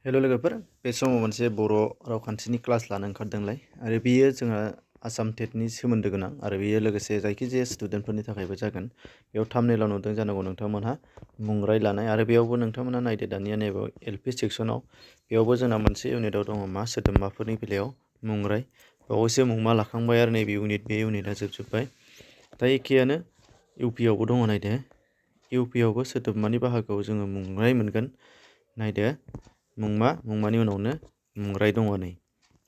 हेल' लोगोफोर बे समाव मोनसे बर' रावखान्थिनि क्लास लानो ओंखारदोंलाय आरो बेयो जोंहा आसाम टेटनि सोमोन्दो गोनां आरो बेयो लोगोसे जायखिजाया स्टुडेन्टफोरनि थाखायबो जागोन। बेयाव थाम्बनेइलाव नुदों जानांगौ नोंथांमोनहा मुंराय लानाय आरो बेयावबो नोंथांमोनहा नायदो दानिया नैबे एलपि सेक्सनाव बेयावबो जोंना मोनसे इउनिटआव दङ मा सोदोबमाफोरनि बेलायाव मुंराय बावैसो मुंमा लाखांबाय आरो नैबे इउनिट बे इउनिटआ जोबजोब्बाय। दा एखेयानो इउपिआवबो दङ नायदो इउपिआवबो सोदोबमानि बाहागोआव जोङो मुंराय मोनगोन। नायदो मुंमानि उनावनो मुंराय दङ नै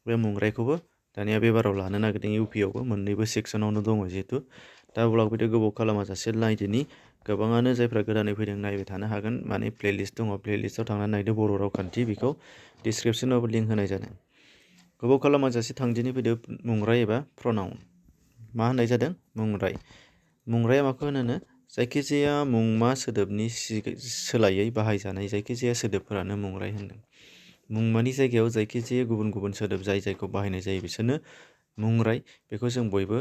बे मुंरायखौबो दानिया बे बाराव लानो नागिरदों इउपिआवबो मोननैबो सेक्सनावनो दङ जिहेतु दा अब्ला बिदि गोबाव खालामाजासे नायदोनि गोबाङानो जायफ्रा गोदानै फैदों नायबाय थानो हागोन माने प्लेलिस्ट दङ प्लेलिस्टआव थांनानै नायदो बर' रावखान्थि बेखौ डिसक्रिपसनावबो लिंक होनाय जादों। गोबाव खालामाजासे थांदिनि फैदो मुंराय एबा प्रनाउन मा होननाय जादों मुंराया माखौ होनो जायखिजाया मुंमा सोदोबनि सोलायै बाहायजानाय जायखिजाया सोदोबफोरानो मुंराय होनदों। मुंमानि जायगायाव जायखिजाया गुबुन गुबुन सोदोब जायखौ बाहायनाय जायो बिसोरनो मुंराय बेखौ जों बयबो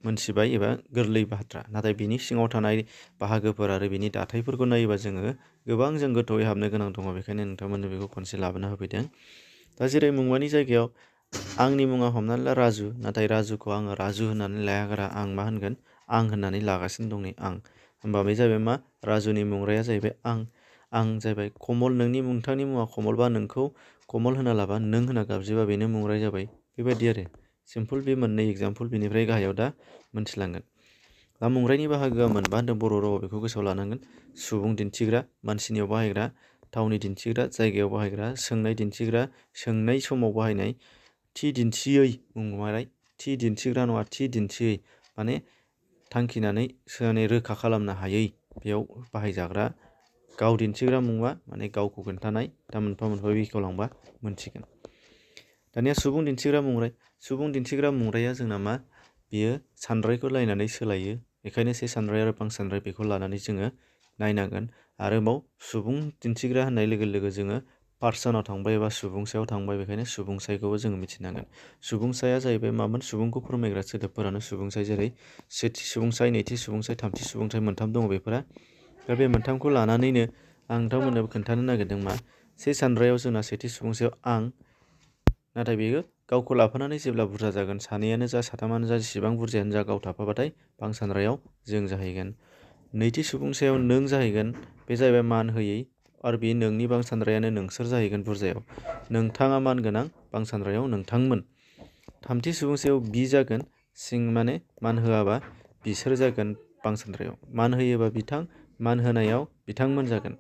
मोनथिबाय एबा गोरलै बाथ्रा नाथाय बिनि सिङाव थानाय बाहागोफोर आरो बिनि दाथायफोरखौ नायोबा जोङो गोबां जों गोथौयै हाबनो गोनां दङ बेखायनो नोंथांमोननो बेखौ खनसे लाबोना होफैदों। दा जेरै मुंमानि जायगायाव आंनि मुङा हमनानै ला राजु नाथाय राजुखौ आङो राजु होननानै लायागारा आं मा होनगोन आं होननानै लागासिनो दं नै आं होमबा बे जाहैबाय मा राजुनि मुंराया जाहैबाय आं जाहैबाय कमल नोंथांनि मुङा कमलबा नोंखौ कमल होना लाबा नों होना गाबज्रिबा बेनो मुंराय जाबाय बेबायदि आरो सिम्पल बे मोननै एग्जाम्पल बेनिफ्राय गाहायाव दा मोनथिलांगोन। दा मुंरायनि बाहागोआ मोनबा होनदों बर' रावाव बेखौ गोसोआव लानांगोन सुबुं दिन्थिग्रा मानसिनियाव बाहायग्रा थावनि दिन्थिग्रा जायगायाव बाहायग्रा सोंनाय दिन्थिग्रा सोंनाय समाव बाहायनाय थि दिन्थियै मुंमाराय थि दिन्थिग्रा नङा थि दिन्थियै माने थांखिनानै रोखा खालामनो हायै बेयाव बाहायजाग्रा गाव दिन्थिग्रा मुङा माने गावखौ खोन्थानाय दा मोनफा मोनफा बेखेवलांबा मोनथिगोन। दानिया सुबुं दिन्थिग्रा मुंराया जोंना मा बियो सानद्रायखौ नायनानै सोलायो बेखायनो से सानद्राय आरो बां सानद्राय बेखौ लानानै जोङो नायनांगोन। आरोबाव सुबुं दिन्थिग्रा होननाय लोगो लोगो जोङो पार्सनाव थांबाय एबा सुबुंसायाव थांबाय बेखायनो सुबुंसायखौबो जोङो मिथिनांगोन। सुबुंसाया जाहैबाय मामोन सुबुंखौ फोरमायग्रा सोदोबफोरानो सुबुंसाय जेरै सेथि सुबुंसाय नैथि सुबुंसाय थामथि सुबुंसाय मोनथाम दङ बेफोरा दा बे मोनथामखौ लानानैनो आं नोंथांमोननो खोन्थानो नागिरदों मा से सानद्रायाव जोंना सेथि सुबुंसायाव आं नाथाय बेयो गावखौ लाफानानै जेब्ला बुरजा जागोन सानैयानो जा साथामानो जा जेसेबां बुरजायानो जा गाव थाफाबाथाय बां सानद्रायाव जों जाहैगोन। नैथि सुबुंसायाव नों जाहैगोन बे जाहैबाय मान होयै आरो बे नोंनि बां सानद्रायानो नोंसोर जाहैगोन बुरजायाव नोंथाङा मान गोनां बां सानद्रायाव नोंथांमोन। थामथि सुबुंसायाव बि जागोन सिं माने मान होआबा बिसोर जागोन बां सानद्रायाव मान होयोबा बिथां मान होनायाव बिथांमोन जागोन।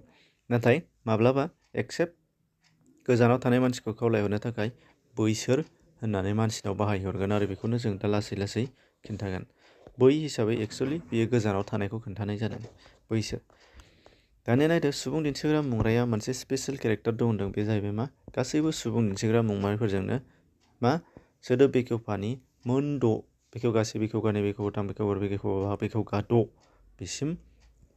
नाथाय माब्लाबा एक्सेप्ट गोजानाव थानाय मानसिखौ खावलायहरनो थाखाय बैसोर होननानै मानसिनाव बाहायहरगोन आरो बेखौनो जों दा लासै लासै खिन्थागोन। बै हिसाबै एक्सुवेलि बेयो गोजानाव थानायखौ खोन्थानाय जादों बैसोर। दानिया नायदो सुबुं दिन्थिग्रा मुंराया मोनसे स्पेसियेल केरेक्टार दं होनदों बे जाहैबाय मा गासैबो सुबुं दिन्थिग्रा मुंमाफोरजोंनो मा सोदोब बेखेवफानि मोन द' बेखेवगासे बेखेवगानै बेखेवगाथाम बेखेवब्रै बेखेवबा बेखेवगा द' बिसिम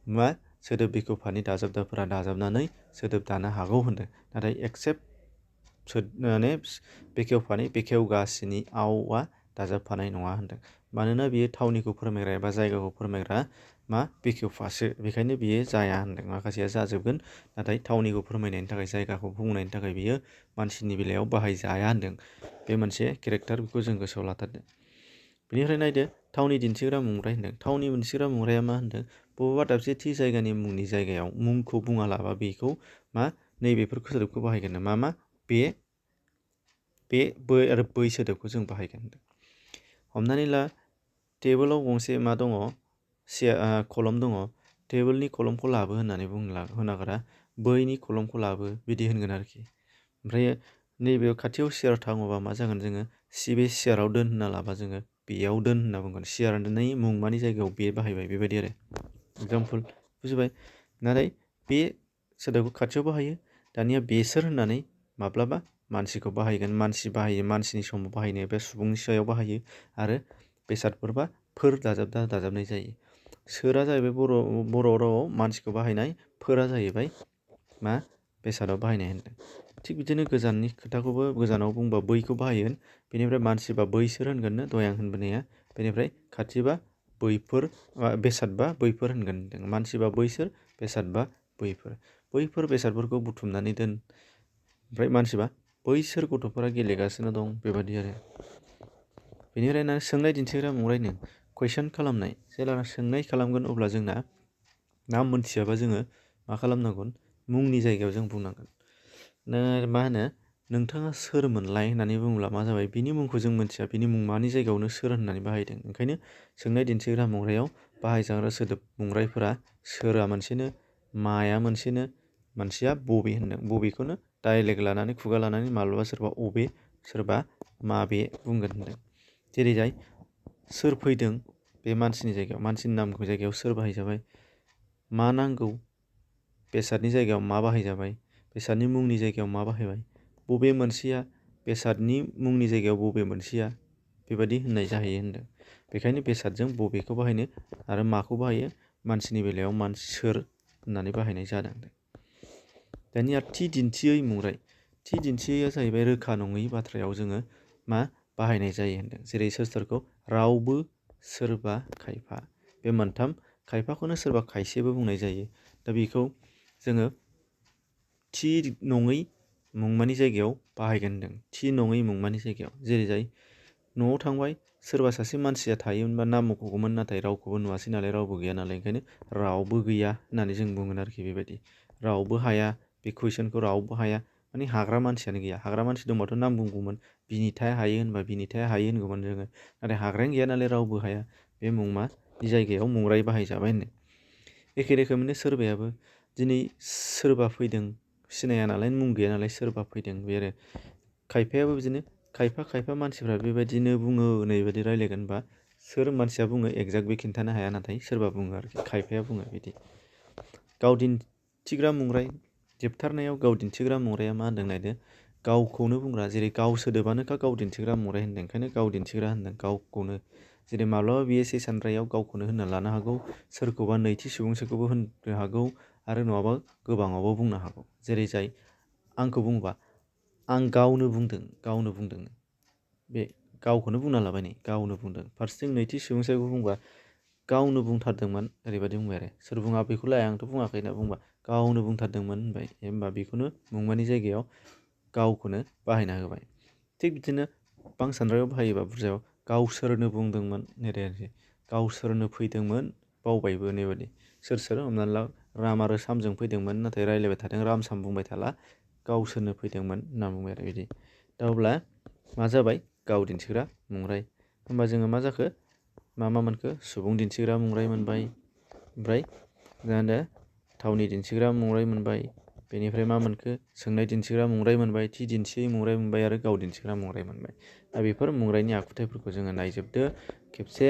मा सोदोब बेखेवफानि दाजाबदाफोरा दाजाबनानै सोदोब दानो हागौ होनदों नाथाय एक्सेप्ट माने बेखेवफानि बेखेवगासेनि आवआ दाजाबफानाय नङा होनदों मानोना बियो थावनिखौ फोरमायग्रा एबा जायगाखौ फोरमायग्रा मा बेखेवफासो बेखायनो बियो जाया होनदों माखासेया जाजोबगोन नाथाय थावनिखौ फोरमायनायनि थाखाय जायगाखौ बुंनायनि थाखाय बियो मानसिनि बेलायाव बाहायजाया होनदों। बे मोनसे केरेक्टार बेखौ जों गोसोआव लाथारदों। बेनिफ्राय नायदो थावनि दिन्थिग्रा मुंराय होनदों थावनि दिन्थिग्रा मुंराया मा होनदों बबेबा दाबसे थि जायगानि मुंनि जायगायाव मुंखौ बुङालाबा बेखौ मा नैबेफोर सोदोबखौ बाहायगोन मा बे आरो बै सोदोबखौ जों बाहायगोन होनदों। हमनानै ला टेबोलाव गंसे मा दङ कलम दङ टेबोलनि कलमखौ लाबो होननानै होनागारा बैनि कलमखौ लाबो बिदि होनगोन आरोखि। ओमफ्राय नैबेयाव खाथियाव सियार थाङोबा मा जागोन जोङो बे सियाराव दोन होनना लाबा जोङो बेयाव दोन होनना बुंगोन सियारनि मुंमानि जायगायाव बे बाहायबाय बेबायदि आरो एग्जाम्पल बुजिबाय। नाथाय बे सोदोबखौ खाथियाव बाहायो दानिया बेसोर होननानै माब्लाबा मानसिखौ बाहायगोन मानसि बाहायो मानसिनि समाव बाहायनाय बे सुबुंनि सायाव बाहायो आरो बेसादफोरबा फोर दाजाबनाय जायो। सोरा जाहैबाय बर' रावाव मानसिखौ बाहायनाय फोरा जाहैबाय मा बेसादाव बाहायनाय होनदों। थिग बिदिनो गोजाननि खोथाखौबो गोजानाव बुंबा बैखौ बाहायगोन बेनिफ्राय मानसिबा बैसोर होनगोननो दहाय आं होनबोनाया बेनिफ्राय खाथिबा बैफोर बेसादबा बैफोर होनगोन मानसिबा बैसोर बेसादबा बैफोर बेसादफोरखौ बुथुमनानै दोन ओमफ्राय मानसिबा बैसोर गथ'फोरा गेलेगासिनो दं बेबादि आरो। बेनिफ्रायनो सोंनाय दिन्थिग्रा मुंरायनो कुइसन खालामनाय जेब्ला सोंनाय खालामगोन अब्ला जोंना नाम मोनथियाबा जोङो मा खालामनांगोन मुंनि जायगायाव जों बुंनांगोन। मा होनो नोंथाङा सोरमोनलाय होननानै बुङोब्ला मा जाबाय बिनि मुंखौ जों मोनथिया बिनि मुंमानि जायगायावनो सोर होननानै बाहायदों। ओंखायनो सोंनाय दिन्थिग्रा मुंरायाव बाहायजाग्रा सोदोब मुंरायफोरा सोरआ मोनसेनो माया मोनसेनो मोनसेया बबे होनदों। बबेखौनो डाइलेक्ट लानानै खुगा लानानै माब्लाबा सोरबा अबे सोरबा माबे बुंगोन होनदों। जेरैजाय सोर फैदों बे मानसिनि जायगायाव मानसिनि नामखौ जायगायाव सोर बाहायजाबाय। मा नांगौ बेसादनि जायगायाव मा बाहायजाबाय। बेसादनि मुंनि जायगायाव मा बाहायबाय। बबे मोनसेया बेसादनि मुंनि जायगायाव बबे मोनसेया बेबादि होननाय जाहैयो होनदों। बेखायनो बेसादजों बबेखौ बाहायनो आरो माखौ बाहायो मानसिनि बेलायाव मानसि सोर होननानै बाहायनाय जादों। दानिया थि दिन्थियै मुंराय थि दिन्थियैया जाहैबाय रोखा नङै बाथ्रायाव जोङो मा बाहायनाय जायो होनदों। जेरै सोरखौ रावबो सोरबा खायफा बे मोनथाम खायफाखौनो सोरबा खायसेबो बुंनाय जायो। दा बेखौ जोङो थि नङै मुंमानि जायगायाव बाहायगोन होनदों। थि नङै मुंमानि जायगायाव जेरैजाय न'आव थांबाय सोरबा सासे मानसिया थायोमोनबा नाम मख'गौमोन नाथाय रावखौबो नुवासै नालाय रावबो गैया नालाय ओंखायनो रावबो गैया होननानै जों बुंगोन आरोखि। बेबायदि रावबो हाया बे कुइसनखौ रावबो हाया माने हाग्रा मानसियानो गैया। हाग्रा मानसि दंबाथ' नाम बुंगौमोन बिनिथाया हायो होनबा बिनिथाया हायो होनगौमोन जोङो। नाथाय हाग्रायानो गैया नालाय रावबो हाया बे मुंमानि जायगायाव मुंराय बाहायजाबाय होनदों। एखे रोखोमैनो सोरबायाबो दिनै सोरबा फैदों सिनाया नालाय मुं गैया नालाय सोरबा फैदों बे आरो। खायफायाबो बिदिनो खायफा मानसिफ्रा बेबायदिनो बुङो नैबायदि रायलायगोन बा सोर मानसिया बुङो एगजेक्ट बे खिन्थानो हाया नाथाय सोरबा बुङो आरोखि खायफाया बुङो बिदि। गाव दिन्थिग्रा मुंराय जोबथारनायाव गाव दिन्थिग्रा मुंराया मा होनदों नायदो गावखौनो बुंग्रा जेरै गाव सोदोबानोखा गाव दिन्थिग्रा मुंराय होनदों ओंखायनो गाव दिन्थिग्रा होनदों गावखौनो। जेरै माब्लाबा बेयो से सानद्रायाव गावखौनो होनना लानो हागौ सोरखौबा नैथि सुबुंसेखौबो होननो हागौ आरो नङाबा गोबाङावबो बुंनो हागौ। जेरै जाय आंखौ बुङोबा आं गावनो बुंदों बे गावखौनो बुंना लाबाय नै गावनो बुंदों। फारसेथिं नैथि सुबुंसेखौ बुंबा गावनो बुंथारदोंमोन ओरैबायदि बुंबाय आरो सोर बुङा बेखौलाय आंथ' बुङाखै होनना बुंबा गावनो बुंथारदोंमोन होनबाय होमबा बेखौनो मुंमानि जायगायाव गावखौनो बाहायना होबाय। थिग बिदिनो बांसानद्रायाव बाहायोबा बुरजायाव गावसोरनो बुंदोंमोन आरोखि गावसोरनो फैदोंमोन बावबायबो नैबादि सोर हमनानै ला राम आरो सामजों फैदोंमोन नाथाय रायज्लायबाय थादों राम साम बुंबाय थाला गावसोरनो फैदोंमोन होनना बुंबाय आरो बिदि। दा अब्ला मा जाबाय गाव दिन्थिग्रा मुंराय। होमबा जोङो मा जाखो मा मोनखो सुबुं दिन्थिग्रा मुंराय मोनबाय ओमफ्राय जोंहा थावनि दिन्थिग्रा मुंराय मोनबाय। बेनिफ्राय मा मोनखो सोंनाय दिन्थिग्रा मुंराय मोनबाय थि दिन्थियै मुंराय मोनबाय आरो गाव दिन्थिग्रा मुंराय मोनबाय। दा बेफोर मुंरायनि आखुथायफोरखौ जोङो नायजोबदो खेबसे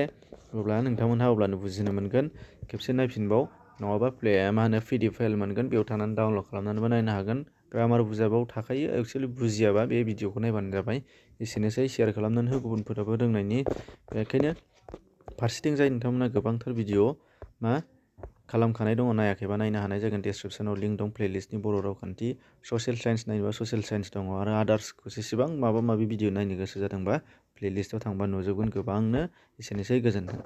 अब्ला नोंथांमोनहा अब्लानो बुजिनो मोनगोन। खेबसे नायफिनबाव नङाबा मा होनो PDF फाइल मोनगोन बेयाव थांनानै डाउनलड खालामनानैबो नायनो हागोन। ग्रामार बुजाबाव थाखायो एक्सुवेलि बुजियाबा बे भिडिअखौ नायबानो जाबाय। एसेनोसै शेयार खालामनानै हो गुबुनफोराबो रोंनायनि। बेखायनो फारसेथिं जाय नोंथांमोना गोबांथार भिडिअ मा खालामखानाय दङ नायाखैबा नायनो हानाय जागोन। डेसक्रिपसनाव लिंक दं प्लेलिस्टनि बर' रावखान्थि ससियेल साइन्स नायनोबा ससियेल साइन्स दङ आरो आदार्सखौ जेसेबां माबा माबि भिडिअ नायनो गोसो जादोंबा प्लेलिस्टआव थांबा नुजोबगोन गोबांनो। एसेनोसै गोजोन्थों।